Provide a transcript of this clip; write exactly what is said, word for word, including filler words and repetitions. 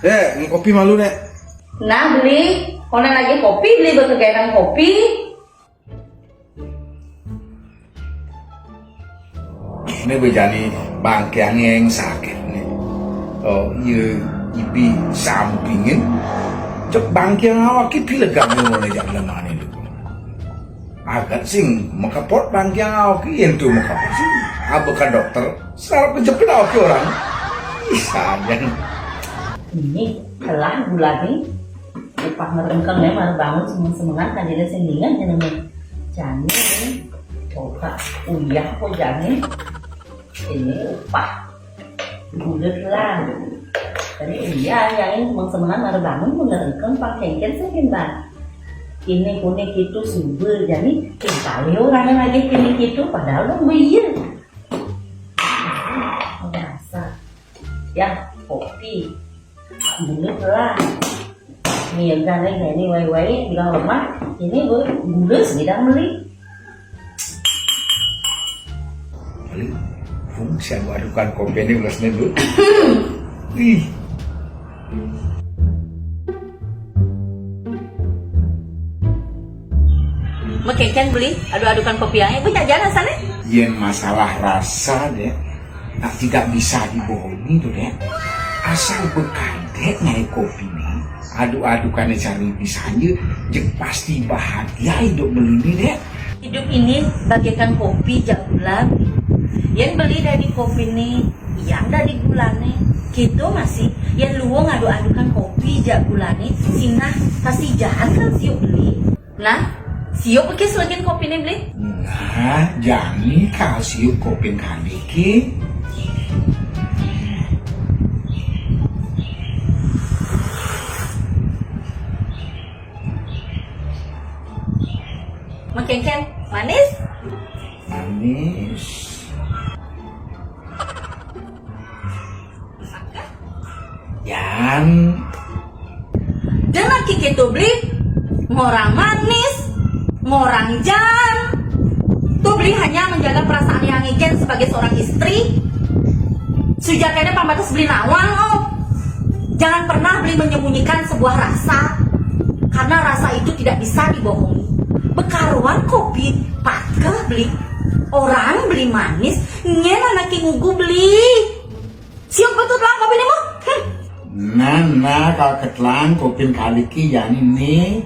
Dek, ngi kopi malu, Dek. Nah, Beli. Kono lagi kopi, Beli, baka genang kopi. Ini bejani bangkiang yang sakit nih. Oh, iya, ibi sampingin. Cek bangkiang awak ki pilegang ngono jak lemane dulu. Agat sing makapot bangkiang awak ki yen tu makapot sing. Aba ka dokter, sarap kejepit awak ki orang. Ih, sajan. Ini telah gulane. Upah ngerengkeng ya, malah bangun semengan-semengan, kan jadi sing ingat ya, namanya. Jani, coba uyah kok jani. Ini upah. Bulat lah. Tadi iya, yang ini semengan-semengan malah bangun, mau ngerengkeng, pak kengken sih, Bang. Ini kuning itu subur, jadi tingkali orang lagi kini gitu, padahal dong iya. Dasar. Ya, kopi. Bulat lah. Ini yang gandeng ini wai-wai, bilang lemah. Ini gue gula segidang beli. Beli. Fungsi yang adukan kopi ini ulas dulu. Ih. Mekengken beli, adu-adukan kopi yang, eh, banyak jalan sana. Yen masalah rasa, Dek, nah, tidak bisa dibohongi tuh, Dek. Asal bekadek nyai kopi nih, adu-adukannya cari bisa aja, jek pasti bahagia hidup beli nih, Dek. Hidup ini bagaikan kopi jak gula. Yen beli dari kopi nih, yang dari gulane. Gitu masih, yen luwung adu-adukan kopi jak gulane, sinah pasti jahat kan siuk beli. Nah, siup ke selegen kopine, Bli? Nah, jani kal siup kopin kali ki. Mekengken, manis? Manis. Jan. Jangan kiki tuh beli ngorang manis, ngorang jan. Tuh beli hanya menjaga perasaan yang ijen sebagai seorang istri. Sujakanya pambatas beli nawang, oh. Jangan pernah beli menyembunyikan sebuah rasa, karena rasa itu tidak bisa dibohongi. Bekaruan kopi, patkeh beli. Orang beli manis, nyen anak ngugu beli. Siap betul telang kopi nih, Mo? Hmm. Nah, nah, kalau ketelang kopin kali ki, yani nih.